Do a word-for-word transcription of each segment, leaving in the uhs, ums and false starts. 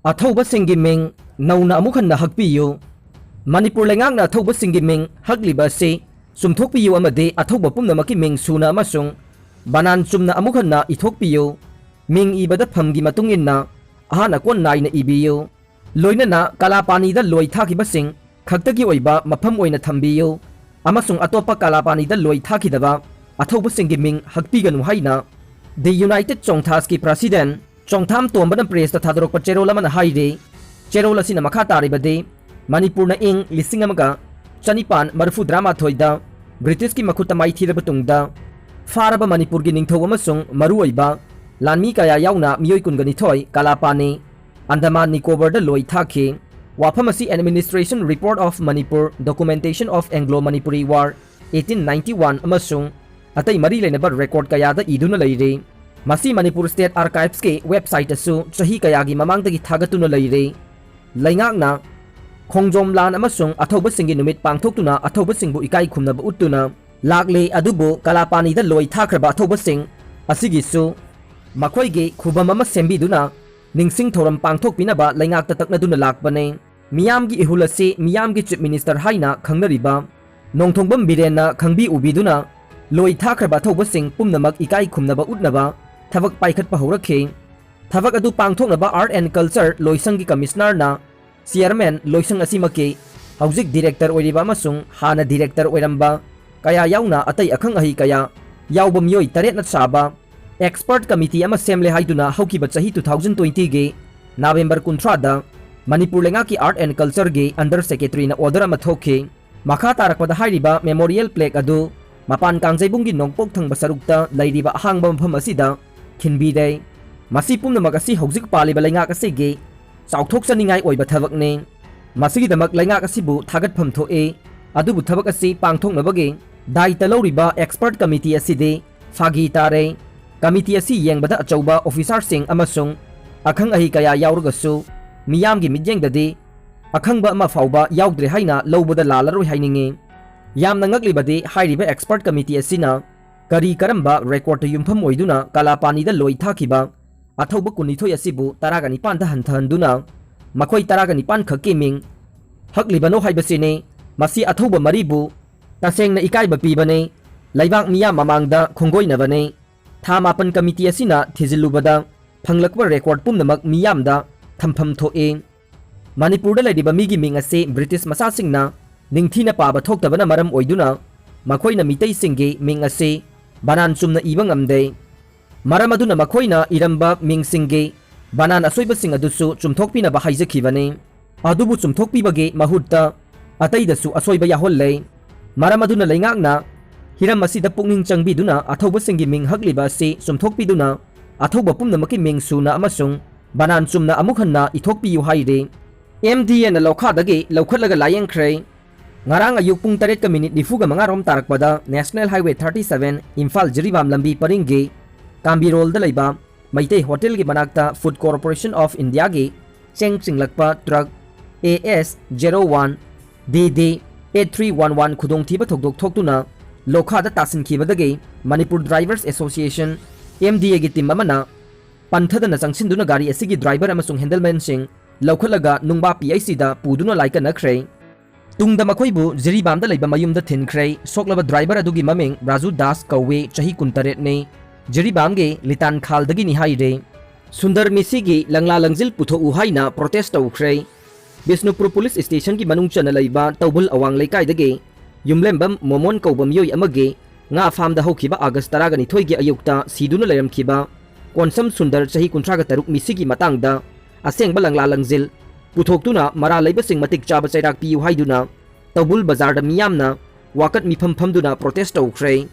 ꯑꯊꯧꯕꯁꯤꯡꯒꯤ ꯃꯤꯡ ꯅꯧꯅ ꯑꯃꯨꯛ ꯍꯟꯅ ꯍꯛꯄꯤꯌꯨ꯫ ꯃꯅꯤꯄꯨꯔ ꯂꯩꯉꯥꯛꯅ ꯑꯊꯧꯕꯁꯤꯡꯒꯤ ꯃꯤꯡ ꯍꯛꯂꯤꯕ ꯑꯁꯤ ꯆꯨꯝꯊꯣꯛꯄꯤꯌꯨ ꯑꯃꯗꯤ ꯑꯊꯧꯕ ꯄꯨꯝꯅꯃꯛꯀꯤ ꯃꯤꯡ ꯁꯨꯅ ꯑꯃꯁꯨꯡ ꯕꯅꯥꯟ ꯆꯨꯝꯅ ꯑꯃꯨꯛ ꯍꯟꯅ ꯏꯊꯣꯛꯄꯤꯌꯨ꯫ ꯃꯤꯡ ꯏꯕꯗ ꯐꯝꯒꯤ ꯃꯇꯨꯡ ꯏꯟꯅ ꯑꯍꯥꯟ ꯑꯀꯣꯟ ꯅꯥꯏꯅ ꯏꯕꯤꯌꯨ꯫ ꯂꯣꯏꯅꯅ ꯀꯂꯥꯄꯥꯅꯤꯗ ꯂꯣꯏ ꯊꯥꯈꯤꯕꯁꯤꯡ ꯈꯛꯇꯒꯤ ꯑꯣꯏꯕ ꯃꯐꯝ ꯑꯣꯏꯅ ꯊꯝꯕꯤꯌꯨ ꯑꯃꯁꯨꯡ ꯑꯇꯣꯞꯄ ꯀꯂꯥꯄꯥꯅꯤꯗ ꯂꯣꯏ ꯊꯥꯈꯤꯗꯕ ꯑꯊꯧꯕꯁꯤꯡꯒꯤ ꯃꯤꯡ ꯍꯛꯄꯤꯒꯅꯨ ꯍꯥꯏꯅ The United ꯆꯣꯡꯊꯥꯁꯀꯤ president ꯆꯣꯡꯊꯥꯝ ꯇꯣꯝꯕꯅ pressꯇ ꯊꯥꯗꯣꯔꯛꯄ ꯆꯦꯔꯣꯜ ꯑꯃꯅ ꯍꯥꯏꯔꯤ꯫ ꯆꯦꯔꯣꯜ ꯑꯁꯤꯅ ꯃꯈꯥ ꯇꯥꯔꯤꯕꯗꯤ, ꯃꯅꯤꯄꯨꯔꯅ ꯏꯪ ꯂꯤꯁꯤꯡ ꯑꯃꯒ ꯆꯅꯤꯄꯥꯟ ꯃꯔꯤꯐꯨ ꯇꯔꯥꯃꯥꯊꯣꯏꯗ ꯕ꯭ꯔꯤꯇꯤꯁꯀꯤ ꯃꯈꯨꯠꯇ ꯃꯥꯏꯊꯤꯔꯕ ꯇꯨꯡꯗ ꯐꯥꯔꯕ ꯃꯅꯤꯄꯨꯔꯒꯤ ꯅꯤꯡꯊꯧ ꯑꯃꯁꯨꯡ ꯃꯔꯨꯑꯣꯏꯕ ꯂꯥꯟꯃꯤ ꯀꯌꯥ ꯌꯥꯎꯅ ꯃꯤꯑꯣꯏ ꯀꯨꯟꯒ ꯅꯤꯊꯣꯏ ꯀꯂꯥꯄꯥꯅꯤ, ꯑꯟꯗꯃꯥꯟ ꯅꯤꯀꯣꯕꯔꯗ ꯂꯣꯏ ꯊꯥꯈꯤ꯫ ꯋꯥꯐꯝ ꯑꯁꯤ Administration Report of Manipur, Documentation of Anglo-Manipuri War, eighteen ninety one ꯑꯃꯁꯨꯡ ꯑꯇꯩ ꯃꯔꯤ ꯂꯩꯅꯕ record ꯀꯌꯥꯗ ꯏꯗꯨꯅ ꯂꯩꯔꯤ꯫ ꯃꯁꯤ ꯃꯅꯤꯄꯨꯔ State Archivesꯀꯤ websiteꯇꯁꯨ ꯆꯍꯤ ꯀꯌꯥꯒꯤ ꯃꯃꯥꯡꯗꯒꯤ ꯊꯥꯒꯠꯇꯨꯅ ꯂꯩꯔꯤ꯫ ꯂꯩꯉꯥꯛꯅ ꯈꯣꯡꯖꯣꯝ ꯂꯥꯟ ꯑꯃꯁꯨꯡ ꯑꯊꯧꯕꯁꯤꯡꯒꯤ ꯅꯨꯃꯤꯠ ꯄꯥꯡꯊꯣꯛꯇꯨꯅ ꯑꯊꯧꯕꯁꯤꯡꯕꯨ ꯏꯀꯥꯏ ꯈꯨꯝꯅꯕ ꯎꯠꯇꯨꯅ ꯂꯥꯛꯂꯤ, ꯑꯗꯨꯕꯨ ꯀꯂꯥꯄꯥꯅꯤꯗ ꯂꯣꯏ ꯊꯥꯈ꯭ꯔꯕ ꯑꯊꯧꯕꯁꯤꯡ ꯑꯁꯤꯒꯤꯁꯨ ꯃꯈꯣꯏꯒꯤ ꯈꯨꯕꯝ ꯑꯃ ꯁꯦꯝꯕꯤꯗꯨꯅ ꯅꯤꯡꯁꯤꯡ ꯊꯧꯔꯝ ꯄꯥꯡꯊꯣꯛꯄꯤꯅꯕ ꯂꯩꯉꯥꯛꯇ ꯇꯛꯅꯗꯨꯅ ꯂꯥꯛꯄꯅꯤ꯫ ꯃꯤꯌꯥꯝꯒꯤ ꯏꯍꯨꯜ ꯑꯁꯤ ꯃꯤꯌꯥꯝꯒꯤ Chief Minister ꯍꯥꯏꯅ ꯈꯪꯅꯔꯤꯕ ꯅꯣꯡꯊꯣꯡꯕꯝ ꯕꯤꯔꯦꯟꯅ ꯈꯪꯕꯤ ꯎꯕꯤꯗꯨꯅ ꯂꯣꯏ ꯊꯥꯈ꯭ꯔꯕ ꯑꯊꯧꯕꯁꯤꯡ ꯄꯨꯝꯅꯃꯛ ꯏꯀꯥꯏ ꯈꯨꯝꯅꯕ ꯎꯠꯅꯕ ꯊꯕꯛ ꯄꯥꯏꯈꯠꯄ ꯍꯧꯔꯛꯈꯤ꯫ ꯊꯕꯛ ꯑꯗꯨ ꯄꯥꯡꯊꯣꯛꯅꯕ Art and Culture ꯂꯣꯏꯁꯪꯒꯤ Commissionerꯅ Chairman ꯂꯣꯏꯁꯪ ꯑꯁꯤꯃꯛꯀꯤ ꯍꯧꯖꯤꯛ Director ꯑꯣꯏꯔꯤꯕ ꯑꯃꯁꯨꯡ ꯍꯥꯟꯅ Director ꯑꯣꯏꯔꯝꯕ ꯀꯌꯥ ꯌꯥꯎꯅ ꯑꯇꯩ ꯑꯈꯪ ꯑꯍꯩ ꯀꯌꯥ ꯌꯥꯎꯕ ꯃꯤꯑꯣꯏ ꯇꯔꯦꯠꯅ ꯁꯥꯕ Expert Committee ꯑꯃ ꯁꯦꯝꯂꯦ ꯍꯥꯏꯗꯨꯅ ꯍꯧꯈꯤꯕ ꯆꯍꯤ two thousand twentyꯒꯤ November ꯀꯨꯟꯊ꯭ꯔꯥꯗ ꯃꯅꯤꯄꯨꯔ ꯂꯩꯉꯥꯛꯀꯤ Art and Cultureꯒꯤ Under Secretaryꯅ order ꯑꯃ ꯊꯣꯛꯈꯤ꯫ ꯃꯈꯥ ꯇꯥꯔꯛꯄꯗ ꯍꯥꯏꯔꯤꯕ Memorial Plaque ꯑꯗꯨ ꯃꯄꯥꯟ ꯀꯥꯡꯖꯩꯕꯨꯡꯒꯤ ꯅꯣꯡꯄꯣꯛ ꯊꯪꯕ ꯁꯔꯨꯛꯇ ꯂꯩꯔꯤꯕ ꯑꯍꯥꯡꯕ ꯃꯐꯝ ꯑꯁꯤꯗ ꯈꯤꯟꯕꯤꯔꯦ꯫ ꯃꯁꯤ ꯄꯨꯝꯅꯃꯛ ꯑꯁꯤ ꯍꯧꯖꯤꯛ ꯄꯥꯜꯂꯤꯕ ꯂꯩꯉꯥꯛ ꯑꯁꯤꯒꯤ ꯆꯥꯎꯊꯣꯛꯆꯅꯤꯡꯉꯥꯏ ꯑꯣꯏꯕ ꯊꯕꯛꯅꯤ꯫ ꯃꯁꯤꯒꯤꯗꯃꯛ ꯂꯩꯉꯥꯛ ꯑꯁꯤꯕꯨ ꯊꯥꯒꯠꯐꯝ ꯊꯣꯛꯏ꯫ ꯑꯗꯨꯕꯨ ꯊꯕꯛ ꯑꯁꯤ ꯄꯥꯡꯊꯣꯛꯅꯕꯒꯤ ꯗꯥꯏꯇ ꯂꯧꯔꯤꯕ Expert Committee ꯑꯁꯤꯗꯤ ꯐꯥꯒꯤ ꯇꯥꯔꯦ꯫ Committee ꯑꯁꯤ ꯌꯦꯡꯕꯗ ꯑꯆꯧꯕ officerꯁꯤꯡ ꯑꯃꯁꯨꯡ ꯑꯈꯪ ꯑꯍꯩ ꯀꯌꯥ ꯌꯥꯎꯔꯒꯁꯨ ꯃꯤꯌꯥꯝꯒꯤ ꯃꯤꯠꯌꯦꯡꯗꯗꯤ ꯑꯈꯪꯕ ꯑꯃ ꯐꯥꯎꯕ ꯌꯥꯎꯗ꯭ꯔꯦ ꯍꯥꯏꯅ ꯂꯧꯕꯗ ꯂꯥꯜꯂꯔꯣꯏ ꯍꯥꯏꯅꯤꯡꯏ꯫ ꯌꯥꯝꯅ ꯉꯛꯂꯤꯕꯗꯤ ꯍꯥꯏꯔꯤꯕ Expert Committee ꯑꯁꯤꯅ ꯀꯔꯤ ꯀꯔꯝꯕ recordꯇ ꯌꯨꯝꯐꯝ ꯑꯣꯏꯗꯨꯅ ꯀꯂꯥꯄꯥꯅꯤꯗ ꯂꯣꯏ ꯊꯥꯈꯤꯕ ꯑꯊꯧꯕ ꯀꯨꯟꯅꯤꯊꯣꯏ ꯑꯁꯤꯕꯨ ꯇꯔꯥꯒ ꯅꯤꯄꯥꯟꯗ ꯍꯟꯊꯍꯟꯗꯨꯅ ꯃꯈꯣꯏ ꯇꯔꯥꯒ ꯅꯤꯄꯥꯟ ꯈꯛꯀꯤ ꯃꯤꯡ ꯍꯛꯂꯤꯕꯅꯣ ꯍꯥꯏꯕꯁꯤꯅꯤ꯫ ꯃꯁꯤ ꯑꯊꯧꯕ ꯃꯔꯤꯕꯨ ꯇꯁꯦꯡꯅ ꯏꯀꯥꯏꯕ ꯄꯤꯕꯅꯤ, ꯂꯩꯕꯥꯛ ꯃꯤꯌꯥꯝ ꯃꯃꯥꯡꯗ ꯈꯣꯡꯒꯣꯏꯅꯕꯅꯤ꯫ ꯊꯥ ꯃꯥꯄꯟ ꯀꯃꯤꯇꯤ ꯑꯁꯤꯅ ꯊꯤꯖꯤꯜꯂꯨꯕꯗ ꯐꯪꯂꯛꯄ ꯔꯦꯀꯣꯔꯗ ꯄꯨꯝꯅꯃꯛ ꯃꯤꯌꯥꯝꯗ ꯊꯝꯐꯝ ꯊꯣꯛꯏ꯫ ꯃꯅꯤꯄꯨꯔꯗ ꯂꯩꯔꯤꯕ ꯃꯤꯒꯤ ꯃꯤꯡ ꯑꯁꯤ ꯕ꯭ꯔꯤꯇꯤꯁ ꯃꯆꯥꯁꯤꯡꯅ ꯅꯤꯡꯊꯤꯅ ꯄꯥꯕ ꯊꯣꯛꯇꯕꯅ ꯃꯔꯝ ꯑꯣꯏꯗꯨꯅ ꯃꯈꯣꯏꯅ ꯃꯤꯇꯩꯁꯤꯡꯒꯤ ꯃꯤꯡ ꯑꯁꯤ ꯕꯅꯥꯟ ꯆꯨꯝꯅ ꯏꯕ ꯉꯝꯗꯦ꯫ ꯃꯔꯝ ꯑꯗꯨꯅ ꯃꯈꯣꯏꯅ ꯏꯔꯝꯕ ꯃꯤꯡꯁꯤꯡꯒꯤ ꯕꯅꯥꯟ ꯑꯁꯣꯏꯕꯁꯤꯡ ꯑꯗꯨꯁꯨ ꯆꯨꯝꯊꯣꯛꯄꯤꯅꯕ ꯍꯥꯏꯖꯈꯤꯕꯅꯤ꯫ ꯑꯗꯨꯕꯨ ꯆꯨꯝꯊꯣꯛꯄꯤꯕꯒꯤ ꯃꯍꯨꯠꯇ ꯑꯇꯩꯗꯁꯨ ꯑꯁꯣꯏꯕ ꯌꯥꯎꯍꯜꯂꯦ꯫ ꯃꯔꯝ ꯑꯗꯨꯅ ꯂꯩꯉꯥꯛꯅ ꯍꯤꯔꯝ ꯑꯁꯤꯗ ꯄꯨꯛꯅꯤꯡ ꯆꯪꯕꯤꯗꯨꯅ ꯑꯊꯧꯕꯁꯤꯡꯒꯤ ꯃꯤꯡ ꯍꯛꯂꯤꯕ ꯑꯁꯤ ꯆꯨꯝꯊꯣꯛꯄꯤꯗꯨꯅ ꯑꯊꯧꯕ ꯄꯨꯝꯅꯃꯛꯀꯤ ꯃꯤꯡ ꯁꯨꯅ ꯑꯃꯁꯨꯡ ꯕꯅꯥꯟ ꯆꯨꯝꯅ ꯑꯃꯨꯛ ꯍꯟꯅ ꯏꯊꯣꯛꯄꯤꯌꯨ ꯍꯥꯏꯔꯤ꯫ ꯑꯦꯝ ꯗꯤ ꯑꯦꯅ ꯂꯣꯈꯥꯗꯒꯤ ꯂꯧꯈꯠꯂꯒ ꯂꯥꯌꯦꯡꯈ꯭ꯔꯦ꯫ ꯉꯔꯥꯡ ꯑꯌꯨꯛ ꯄꯨꯡ ꯇꯔꯦꯠꯀ ꯃꯤꯅꯤꯠ ꯅꯤꯐꯨꯒ ꯃꯉꯥ ꯔꯣꯝ ꯇꯥꯔꯛꯄꯗ national highway thirty seven Imphal Jiribam ꯂꯝꯕꯤ ꯄꯔꯤꯡꯒꯤ ꯀꯥꯝꯕꯤꯔꯣꯜꯗ ꯂꯩꯕ ꯃꯩꯇꯩ ꯍꯣꯇꯦꯜꯒꯤ ꯃꯅꯥꯛꯇ Food Corporation of Indiaꯒꯤ ꯆꯦꯡ ꯆꯤꯡꯂꯛꯄ truck A S zero one D D eight three one one ꯈꯨꯗꯣꯡꯊꯤꯕ ꯊꯧꯗꯣꯛ ꯊꯣꯛꯇꯨꯅ ꯂꯣꯈꯥꯗ ꯇꯥꯁꯤꯟꯈꯤꯕꯗꯒꯤ Manipur drivers association, M D Aꯒꯤ ꯇꯤꯝ ꯑꯃꯅ ꯄꯟꯊꯗꯅ ꯆꯪꯁꯤꯟꯗꯨꯅ ꯒꯥꯔꯤ ꯑꯁꯤꯒꯤ ꯗ꯭ꯔꯥꯏꯚꯔ ꯑꯃꯁꯨꯡ ꯍꯦꯟꯗꯜꯃꯦꯟꯁꯤꯡ ꯂꯧꯈꯠꯂꯒ ꯅꯨꯡꯕꯥ P H Cꯗ ꯄꯨꯗꯨꯅ ꯂꯥꯏꯀꯠꯅꯈ꯭ꯔꯦ꯫ ꯇꯨꯡꯗ ꯃꯈꯣꯏꯕꯨ ꯖꯤꯔꯤꯕꯥꯝꯗ ꯂꯩꯕ ꯃꯌꯨꯝꯗ ꯊꯤꯟꯈ꯭ꯔꯦ꯫ ꯁꯣꯛꯂꯕ ꯗ꯭ꯔꯥꯏꯚꯔ ꯑꯗꯨꯒꯤ ꯃꯃꯤꯡ ꯔꯥꯖꯨ ꯗꯥꯁ ꯀꯧꯏ, ꯆꯍꯤ ꯀꯨꯟꯇꯔꯦꯠꯅꯤ꯫ ꯖꯤꯔꯤꯕꯥꯝꯒꯤ ꯂꯤꯇꯥꯟ ꯈꯥꯜꯗꯒꯤꯅꯤ ꯍꯥꯏꯔꯦ꯫ ꯁꯨꯟꯗꯔ ꯃꯤꯁꯤꯒꯤ ꯂꯪꯂꯥ ꯂꯪꯖꯤꯜ ꯄꯨꯊꯣꯛꯎ ꯍꯥꯏꯅ ꯄ꯭ꯔꯣꯇꯦꯁ ꯇꯧꯈ꯭ꯔꯦ꯫ ꯕꯤꯁꯅꯨꯄꯨꯔ ꯄꯨꯂꯤꯁ ꯁ꯭ꯇꯦꯁꯟꯒꯤ ꯃꯅꯨꯡ ꯆꯟꯅ ꯂꯩꯕ ꯇꯧꯕꯨꯜ ꯑꯋꯥꯡ ꯂꯩꯀꯥꯏꯗꯒꯤ ꯌꯨꯝꯂꯦꯝꯕꯝ ꯃꯣꯃꯣꯟ ꯀꯧꯕ ꯃꯤꯑꯣꯏ ꯑꯃꯒꯤ ꯉꯥ ꯐꯥꯝꯗ ꯍꯧꯈꯤꯕ ꯑꯥꯒꯁ ꯇꯔꯥꯒ ꯅꯤꯊꯣꯏꯒꯤ ꯑꯌꯨꯛꯇ ꯁꯤꯗꯨꯅ ꯂꯩꯔꯝꯈꯤꯕ ꯀꯣꯟꯁꯝ ꯁꯨꯟꯗꯔ, ꯆꯍꯤ ꯀꯨꯟꯊ꯭ꯔꯥꯒ ꯇꯔꯨꯛ, ꯃꯤꯁꯤꯒꯤ ꯃꯇꯥꯡꯗ ꯑꯁꯦꯡꯕ ꯂꯪꯂꯥ ꯂꯪꯖꯤꯜ ꯄꯨꯊꯣꯛꯇꯨꯅ ꯃꯔꯥꯜ ꯂꯩꯕꯁꯤꯡ ꯃꯇꯤꯛ ꯆꯥꯕ ꯆꯩꯔꯥꯛ ꯄꯤꯌꯨ ꯍꯥꯏꯗꯨꯅ ꯇꯧꯕꯨꯜ ꯕꯖꯥꯔꯗ ꯃꯤꯌꯥꯝꯅ ꯋꯥꯀꯠ ꯃꯤꯐꯝ ꯐꯝꯗꯨꯅ ꯄ꯭ꯔꯣꯇꯦꯁ ꯇꯧꯈ꯭ꯔꯦ꯫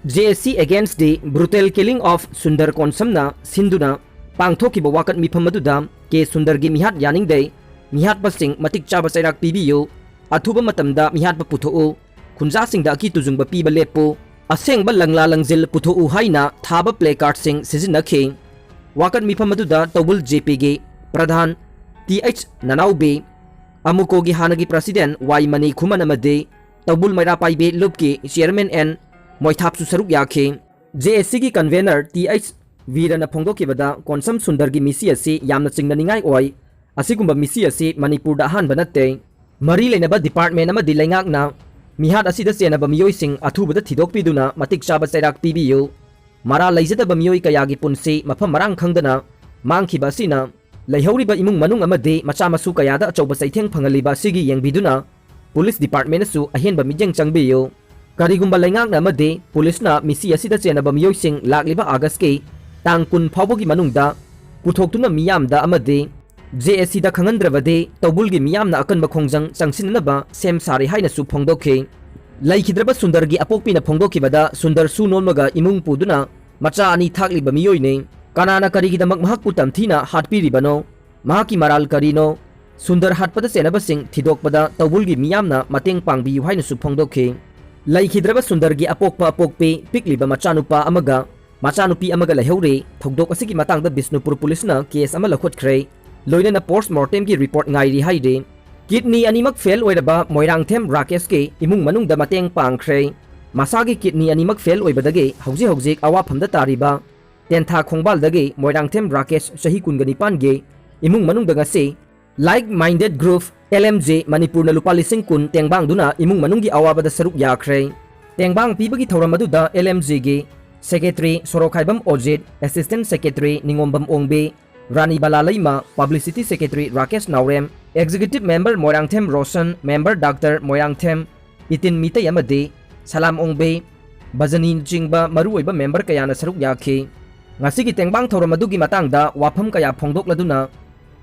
J S C Against the Brutal Killing of Sundar ꯀꯣꯟꯁꯝꯅ ꯁꯤꯟꯗꯨꯅ ꯄꯥꯡꯊꯣꯛꯈꯤꯕ ꯋꯥꯀꯠ ꯃꯤꯐꯝ ꯑꯗꯨꯗ ꯀꯦ ꯁꯨꯟꯗꯔꯒꯤ ꯃꯤꯍꯥꯠ ꯌꯥꯅꯤꯡꯗꯦ, ꯃꯤꯍꯥꯠꯄꯁꯤꯡ ꯃꯇꯤꯛ ꯆꯥꯕ ꯆꯩꯔꯥꯛ ꯄꯤꯕꯤꯌꯨ, ꯑꯊꯨꯕ ꯃꯇꯝꯗ ꯃꯤꯍꯥꯠꯄ ꯄꯨꯊꯣꯛꯎ, ꯈꯨꯟꯖꯥꯁꯤꯡꯗ ꯑꯀꯤ ꯇꯨꯖꯨꯡꯕ ꯄꯤꯕ ꯂꯦꯞꯄꯨ, ꯑꯁꯦꯡꯕ ꯂꯪꯂꯥ ꯂꯪꯖꯤꯜ ꯄꯨꯊꯣꯛꯎ ꯍꯥꯏꯅ ꯊꯥꯕ ꯄ꯭ꯂꯦ ꯀꯥꯔꯗꯁꯤꯡ ꯁꯤꯖꯤꯟꯅꯈꯤ꯫ ꯋꯥꯀꯠ ꯃꯤꯐꯝ ꯑꯗꯨꯗ ꯇꯧꯕꯨꯜ J Pꯒꯤ ꯄ꯭ꯔꯙꯥꯟ Th ꯅꯅꯥꯎꯕꯤ, ꯑꯃꯨꯀꯣꯒꯤ ꯍꯥꯟꯅꯒꯤ ꯄ꯭ꯔꯁꯤꯗꯦꯟ ꯋꯥꯏ ꯃꯅꯤ ꯈꯨꯃꯟ ꯑꯃꯗꯤ ꯇꯧꯕꯨꯜ ꯃꯩꯔꯥ ꯄꯥꯏꯕꯤ ꯂꯨꯞꯀꯤ ꯆꯤꯌꯔꯃꯦꯟ ꯑꯦꯟ ꯃꯣꯏꯊꯥꯞꯁꯨ ꯁꯔꯨꯛ ꯌꯥꯈꯤ꯫ J S Cꯒꯤ ꯀꯟꯚꯦꯅꯔ Th ꯕꯤꯔꯅ ꯐꯣꯡꯗꯣꯛꯈꯤꯕꯗ, ꯀꯣꯟꯁꯝ ꯁꯨꯟꯗꯔꯒꯤ ꯃꯤꯁꯤ ꯑꯁꯤ ꯌꯥꯝꯅ ꯆꯤꯡꯅꯅꯤꯡꯉꯥꯏ ꯑꯣꯏ꯫ ꯑꯁꯤꯒꯨꯝꯕ ꯃꯤꯁꯤ ꯑꯁꯤ ꯃꯅꯤꯄꯨꯔꯗ ꯑꯍꯥꯟꯕ ꯅꯠꯇꯦ꯫ ꯃꯔꯤ ꯂꯩꯅꯕ ꯗꯤꯄꯥꯔꯠꯃꯦꯟ ꯑꯃꯗꯤ ꯂꯩꯉꯥꯛꯅ ꯃꯤꯍꯥꯠ ꯑꯁꯤꯗ ꯆꯦꯟꯅꯕ ꯃꯤꯑꯣꯏꯁꯤꯡ ꯑꯊꯨꯕꯗ ꯊꯤꯗꯣꯛꯄꯤꯗꯨꯅ ꯃꯇꯤꯛ ꯆꯥꯕ ꯆꯩꯔꯥꯛ ꯄꯤꯕꯤꯌꯨ꯫ ꯃꯔꯥꯜ ꯂꯩꯖꯗꯕ ꯃꯤꯑꯣꯏ ꯀꯌꯥꯒꯤ ꯄꯨꯟꯁꯤ ꯃꯐꯝ ꯃꯔꯥꯡ ꯈꯪꯗꯅ ꯃꯥꯡꯈꯤꯕ ꯑꯁꯤꯅ ꯂꯩꯍꯧꯔꯤꯕ ꯏꯃꯨꯡ ꯃꯅꯨꯡ ꯑꯃꯗꯤ ꯃꯆꯥ ꯃꯁꯨ ꯀꯌꯥꯗ ꯑꯆꯧꯕ ꯆꯩꯊꯦꯡ ꯐꯪꯍꯜꯂꯤꯕ ꯑꯁꯤꯒꯤ ꯌꯦꯡꯕꯤꯗꯨꯅ ꯄꯨꯂꯤꯁ ꯗꯤꯄꯥꯔꯠꯃꯦꯟꯅꯁꯨ ꯑꯍꯦꯟꯕ ꯃꯤꯠꯌꯦꯡ ꯆꯪꯕꯤꯌꯨ꯫ ꯀꯔꯤꯒꯨꯝꯕ ꯂꯩꯉꯥꯛꯅ ꯑꯃꯗꯤ ꯄꯨꯂꯤꯁꯅ ꯃꯤꯁꯤ ꯑꯁꯤꯗ ꯆꯦꯟꯅꯕ ꯃꯤꯑꯣꯏꯁꯤꯡ ꯂꯥꯛꯂꯤꯕ ꯑꯥꯒꯁꯀꯤ ꯇꯥꯡ ꯀꯨꯟ ꯐꯥꯎꯕꯒꯤ ꯃꯅꯨꯡꯗ ꯄꯨꯊꯣꯛꯇꯨꯅ ꯃꯤꯌꯥꯝꯗ ꯑꯃꯗꯤ ꯖꯦ ꯑꯦ ꯁꯤꯗ ꯈꯪꯍꯟꯗ꯭ꯔꯕꯗꯤ ꯇꯧꯕꯨꯜꯒꯤ ꯃꯤꯌꯥꯝꯅ ꯑꯀꯟꯕ ꯈꯣꯡꯖꯪ ꯆꯪꯁꯤꯟꯅꯅꯕ ꯁꯦꯝ ꯁꯥꯔꯦ ꯍꯥꯏꯅꯁꯨ ꯐꯣꯡꯗꯣꯛꯈꯤ꯫ ꯂꯩꯈꯤꯗ꯭ꯔꯕ ꯁꯨꯟꯗꯔꯒꯤ ꯑꯄꯣꯛꯄꯤꯅ ꯐꯣꯡꯗꯣꯛꯈꯤꯕꯗ, ꯁꯨꯟꯗꯔ ꯁꯨ ꯅꯣꯝꯂꯒ ꯏꯃꯨꯡ ꯄꯨꯗꯨꯅ ꯃꯆꯥ ꯑꯅꯤ ꯊꯥꯛꯂꯤꯕ ꯃꯤꯑꯣꯏꯅꯤ꯫ ꯀꯅꯥꯅ ꯀꯔꯤꯒꯤꯗꯃꯛ ꯃꯍꯥꯛꯄꯨ ꯇꯝꯊꯤꯅ ꯍꯥꯠꯄꯤꯔꯤꯕꯅꯣ? ꯃꯍꯥꯛꯀꯤ ꯃꯔꯥꯜ ꯀꯔꯤꯅꯣ? ꯁꯨꯟꯗꯔ ꯍꯥꯠꯄꯗ ꯆꯦꯟꯅꯕꯁꯤꯡ ꯊꯤꯗꯣꯛꯄꯗ ꯇꯧꯕꯨꯜꯒꯤ ꯃꯤꯌꯥꯝꯅ ꯃꯇꯦꯡ ꯄꯥꯡꯕꯤꯌꯨ ꯍꯥꯏꯅꯁꯨ ꯐꯣꯡꯗꯣꯛꯈꯤ꯫ ꯂꯩꯈꯤꯗ꯭ꯔꯕ ꯁꯨꯟꯗꯔꯒꯤ ꯑꯄꯣꯛꯄ ꯑꯄꯣꯛꯄꯤ, ꯄꯤꯛꯂꯤꯕ ꯃꯆꯥꯅꯨꯄꯥ ꯑꯃꯒ ꯃꯆꯥꯅꯨꯄꯤ ꯑꯃꯒ ꯂꯩꯍꯧꯔꯦ꯫ ꯊꯧꯗꯣꯛ ꯑꯁꯤꯒꯤ ꯃꯇꯥꯡꯗ ꯕꯤꯁꯅꯨꯄꯨꯔ ꯄꯨꯂꯤꯁꯅ ꯀꯦꯁ ꯑꯃ ꯂꯧꯈꯠꯈ꯭ꯔꯦ꯫ ꯂꯣꯏꯅꯅ ꯄꯣꯁꯠꯃꯣꯔꯇꯦꯝꯒꯤ ꯔꯤꯄꯣꯔꯠ ꯉꯥꯏꯔꯤ ꯍꯥꯏꯔꯤ꯫ ꯀꯤꯗꯅꯤ ꯑꯅꯤꯃꯛ ꯐꯦꯜ ꯑꯣꯏꯔꯕ ꯃꯣꯏꯔꯥꯡꯊꯦꯝ ꯔꯥꯀꯦꯁꯀꯤ ꯏꯃꯨꯡ ꯃꯅꯨꯡꯗ ꯃꯇꯦꯡ ꯄꯥꯡꯈ꯭ꯔꯦ꯫ ꯃꯁꯥꯒꯤ ꯀꯤꯗꯅꯤ ꯑꯅꯤꯃꯛ ꯐꯦꯜ ꯑꯣꯏꯕꯗꯒꯤ ꯍꯧꯖꯤꯛ ꯍꯧꯖꯤꯛ ꯑꯋꯥꯐꯝꯗ ꯇꯥꯔꯤꯕ ꯇꯦꯟꯊꯥ ꯈꯣꯡꯕꯥꯜꯗꯒꯤ ꯃꯣꯏꯔꯥꯡꯊꯦꯝ ꯔꯥꯀꯦꯁ, ꯆꯍꯤ ꯀꯨꯟꯒ ꯅꯤꯄꯥꯟꯒꯤ ꯏꯃꯨꯡ ꯃꯅꯨꯡꯗ ꯉꯁꯤ Like Minded Group, L M G, ꯃꯅꯤꯄꯨꯔꯅ ꯂꯨꯄꯥ ꯂꯤꯁꯤꯡ ꯀꯨꯟ ꯇꯦꯡꯕꯥꯡꯗꯨꯅ ꯏꯃꯨꯡ ꯃꯅꯨꯡꯒꯤ ꯑꯋꯥꯕꯗ ꯁꯔꯨꯛ ꯌꯥꯈ꯭ꯔꯦ꯫ ꯇꯦꯡꯕꯥꯡ ꯄꯤꯕꯒꯤ ꯊꯧꯔꯝ ꯑꯗꯨꯗ L M G ꯒꯤ secretary Sorokhaibam Ojit, assistant secretary Ningombam Ongbi, Rani Bala Leima, publicity secretary Rakesh Naorem, executive member Moirangthem Roshan, member doctor Moirangthem Iten Meitei ꯑꯃꯗꯤ ꯁꯂꯥꯝ ꯑꯣꯡꯕꯤ, ꯕꯖꯅꯤꯅꯆꯤꯡꯕ ꯃꯔꯨꯑꯣꯏꯕ ꯃꯦꯝꯕꯔ ꯀꯌꯥꯅ ꯁꯔꯨꯛ ꯌꯥꯈꯤ꯫ ꯉꯁꯤꯒꯤ ꯇꯦꯡꯕꯥꯡ ꯊꯧꯔꯝ ꯑꯗꯨꯒꯤ ꯃꯇꯥꯡꯗ ꯋꯥꯐꯝ ꯀꯌꯥ ꯐꯣꯡꯗꯣꯛꯂꯗꯨꯅ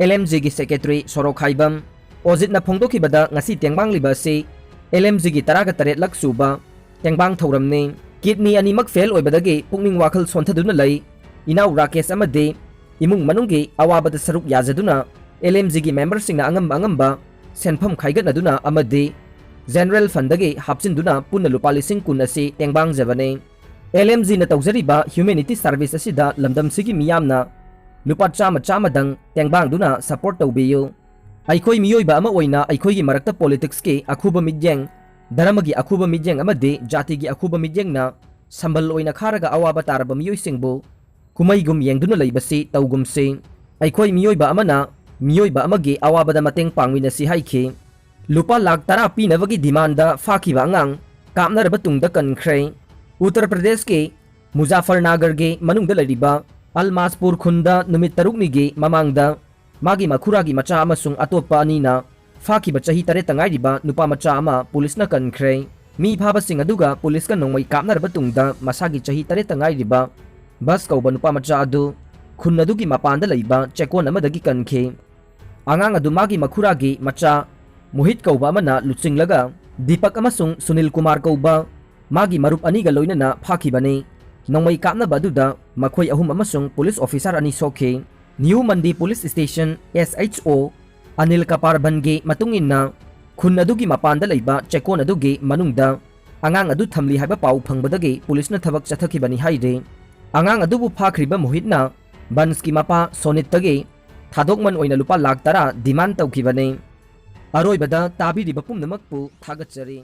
L M G ꯒꯤ ꯁꯦꯀ꯭ꯔꯦꯇꯔꯤ ꯁꯣꯔꯣꯈꯥꯏꯕꯝ ꯑꯣꯖꯤꯠꯅ ꯐꯣꯡꯗꯣꯛꯈꯤꯕꯗ, ꯉꯁꯤ ꯇꯦꯡꯕꯥꯡꯂꯤꯕ ꯑꯁꯤ L M G ꯒꯤ ꯇꯔꯥꯒ ꯇꯔꯦꯠꯂꯛ ꯁꯨꯕ ꯇꯦꯡꯕꯥꯡ ꯊꯧꯔꯝꯅꯤ꯫ ꯀꯤꯗꯅꯤ ꯑꯅꯤꯃꯛ ꯐꯦꯜ ꯑꯣꯏꯕꯗꯒꯤ ꯄꯨꯛꯅꯤꯡ ꯋꯥꯈꯜ ꯁꯣꯟꯊꯗꯨꯅ ꯂꯩ꯫ ꯏꯅꯥꯎ ꯔꯥꯀꯦꯁ ꯑꯃꯗꯤ ꯏꯃꯨꯡ ꯃꯅꯨꯡꯒꯤ ꯑꯋꯥꯕꯗ ꯁꯔꯨꯛ ꯌꯥꯖꯗꯨꯅ L M G ꯒꯤ ꯃꯦꯝꯕꯔꯁꯤꯡꯅ ꯑꯉꯝ ꯑꯉꯝꯕ ꯁꯦꯟꯐꯝ ꯈꯥꯏꯒꯠꯅꯗꯨꯅ ꯑꯃꯗꯤ ꯖꯦꯅꯔꯦꯜ ꯐꯟꯗꯒꯤ ꯍꯥꯞꯆꯤꯟꯗꯨꯅ ꯄꯨꯟꯅ ꯂꯨꯄꯥ ꯂꯤꯁꯤꯡ ꯀꯨꯟ ꯑꯁꯤ ꯇꯦꯡꯕꯥꯡꯖꯕꯅꯤ꯫ L M G ꯅ ꯇꯧꯖꯔꯤꯕ humanity service ꯑꯁꯤꯗ ꯂꯝꯗꯝꯁꯤꯒꯤ ꯃꯤꯌꯥꯝꯅ ꯂꯨꯄꯥ ꯆꯥꯝꯃ ꯆꯥꯝꯃꯗꯪ ꯇꯦꯡꯕꯥꯡꯗꯨꯅ support ꯇꯧꯕꯤꯌꯨ꯫ ꯑꯩꯈꯣꯏ ꯃꯤꯑꯣꯏꯕ ꯑꯃ ꯑꯣꯏꯅ ꯑꯩꯈꯣꯏꯒꯤ ꯃꯔꯛꯇ politics ꯀꯤ ꯑꯈꯨꯕ ꯃꯤꯠꯌꯦꯡ, ꯙꯔꯃꯒꯤ ꯑꯈꯨꯕ ꯃꯤꯠꯌꯦꯡ ꯑꯃꯗꯤ ꯖꯥꯇꯤꯒꯤ ꯑꯈꯨꯕ ꯃꯤꯠꯌꯦꯡꯅ ꯁꯝꯕꯜ ꯑꯣꯏꯅ ꯈꯥꯔꯒ ꯑꯋꯥꯕ ꯇꯥꯔꯕ ꯃꯤꯑꯣꯏꯁꯤꯡꯕꯨ ꯀꯨꯝꯍꯩꯒꯨꯝ ꯌꯦꯡꯗꯨꯅ ꯂꯩꯕꯁꯤ ꯇꯧꯒꯨꯝꯁꯤ꯫ ꯑꯩꯈꯣꯏ ꯃꯤꯑꯣꯏꯕ ꯑꯃꯅ ꯃꯤꯑꯣꯏꯕ ꯑꯃꯒꯤ ꯑꯋꯥꯕꯗ ꯃꯇꯦꯡ ꯄꯥꯡꯃꯤꯟꯅꯁꯤ ꯍꯥꯏꯈꯤ꯫ ꯂꯨꯄꯥ ꯂꯥꯈ ꯇꯔꯥ ꯄꯤꯅꯕꯒꯤ ꯗꯤꯃꯥꯟꯗ ꯐꯥꯈꯤꯕ ꯑꯉꯥꯡ ꯀꯥꯞꯅꯔꯕ ꯇꯨꯡꯗ ꯀꯟꯈ꯭ꯔꯦ꯫ ꯎꯠꯇꯔ ꯄ꯭ꯔꯗꯦꯁꯀꯤ ꯃꯨꯖꯥꯐꯔꯅꯥꯒꯔꯒꯤ ꯃꯅꯨꯡꯗ ꯂꯩꯔꯤꯕ ꯑꯜꯃꯥꯁꯄꯨꯔ ꯈꯨꯟꯗ ꯅꯨꯃꯤꯠ ꯇꯔꯨꯛꯅꯤꯒꯤ ꯃꯃꯥꯡꯗ ꯃꯥꯒꯤ ꯃꯈꯨꯔꯥꯒꯤ ꯃꯆꯥ ꯑꯃꯁꯨꯡ ꯑꯇꯣꯞꯄ ꯑꯅꯤꯅ ꯐꯥꯈꯤꯕ ꯆꯍꯤ ꯇꯔꯦꯠꯇ ꯉꯥꯏꯔꯤꯕ ꯅꯨꯄꯥ ꯃꯆꯥ ꯑꯃ ꯄꯨꯂꯤꯁꯅ ꯀꯟꯈ꯭ꯔꯦ꯫ ꯃꯤ ꯐꯥꯕꯁꯤꯡ ꯑꯗꯨꯒ ꯄꯨꯂꯤꯁꯀ ꯅꯣꯡꯃꯩ ꯀꯥꯞꯅꯔꯕ ꯇꯨꯡꯗ ꯃꯁꯥꯒꯤ ꯆꯍꯤ ꯇꯔꯦꯠꯇ ꯉꯥꯏꯔꯤꯕ ꯕꯁ ꯀꯧꯕ ꯅꯨꯄꯥ ꯃꯆꯥ ꯑꯗꯨ ꯈꯨꯟ ꯑꯗꯨꯒꯤ ꯃꯄꯥꯟꯗ ꯂꯩꯕ ꯆꯦꯛꯀꯣꯟ ꯑꯃꯗꯒꯤ ꯀꯟꯈꯤ꯫ ꯑꯉꯥꯡ ꯑꯗꯨ ꯃꯥꯒꯤ ꯃꯈꯨꯔꯥꯒꯤ ꯃꯆꯥ ꯃꯣꯍꯤꯠ ꯀꯧꯕ ꯑꯃꯅ ꯂꯨꯆꯤꯡꯂꯒ ꯗꯤꯄꯛ ꯑꯃꯁꯨꯡ ꯁꯨꯅꯤꯜ ꯀꯨꯃꯥꯔ ꯀꯧꯕ ꯃꯥꯒꯤ ꯃꯔꯨꯞ ꯑꯅꯤꯒ ꯂꯣꯏꯅꯅ ꯐꯥꯈꯤꯕꯅꯤ꯫ ꯅꯣꯡꯃꯩ ꯀꯥꯞꯅꯕ ꯑꯗꯨꯗ ꯃꯈꯣꯏ ꯑꯍꯨꯝ ꯑꯃꯁꯨꯡ ꯄꯨꯂꯤꯁ ꯑꯣꯐꯤꯁꯥꯔ ꯑꯅꯤ ꯁꯣꯛꯈꯤ꯫ New ꯃꯟꯗꯤ police station SHO Anil ꯀꯄꯥꯔꯕꯟꯒꯤ ꯃꯇꯨꯡ ꯏꯟꯅ, ꯈꯨꯟ ꯑꯗꯨꯒꯤ ꯃꯄꯥꯟꯗ ꯂꯩꯕ ꯆꯦꯛꯀꯣꯟ ꯑꯗꯨꯒꯤ ꯃꯅꯨꯡꯗ ꯑꯉꯥꯡ ꯑꯗꯨ ꯊꯝꯂꯤ ꯍꯥꯏꯕ ꯄꯥꯎ ꯐꯪꯕꯗꯒꯤ ꯄꯨꯂꯤꯁꯅ ꯊꯕꯛ ꯆꯠꯊꯈꯤꯕꯅꯤ ꯍꯥꯏꯔꯤ꯫ ꯑꯉꯥꯡ ꯑꯗꯨꯕꯨ ꯐꯥꯈ꯭ꯔꯤꯕ ꯃꯣꯍꯤꯠꯅ ꯕꯟꯁꯀꯤ ꯃꯄꯥ ꯁꯣꯅꯤꯠꯇꯒꯤ ꯊꯥꯗꯣꯛꯃꯟ ꯑꯣꯏꯅ ꯂꯨꯄꯥ ꯂꯥꯈ ꯇꯔꯥ ꯗꯤꯃꯥꯟ ꯇꯧꯈꯤꯕꯅꯤ꯫ ꯑꯔꯣꯏꯕꯗ ꯇꯥꯕꯤꯔꯤꯕ ꯄꯨꯝꯅꯃꯛꯄꯨ ꯊꯥꯒꯠꯆꯔꯤ꯫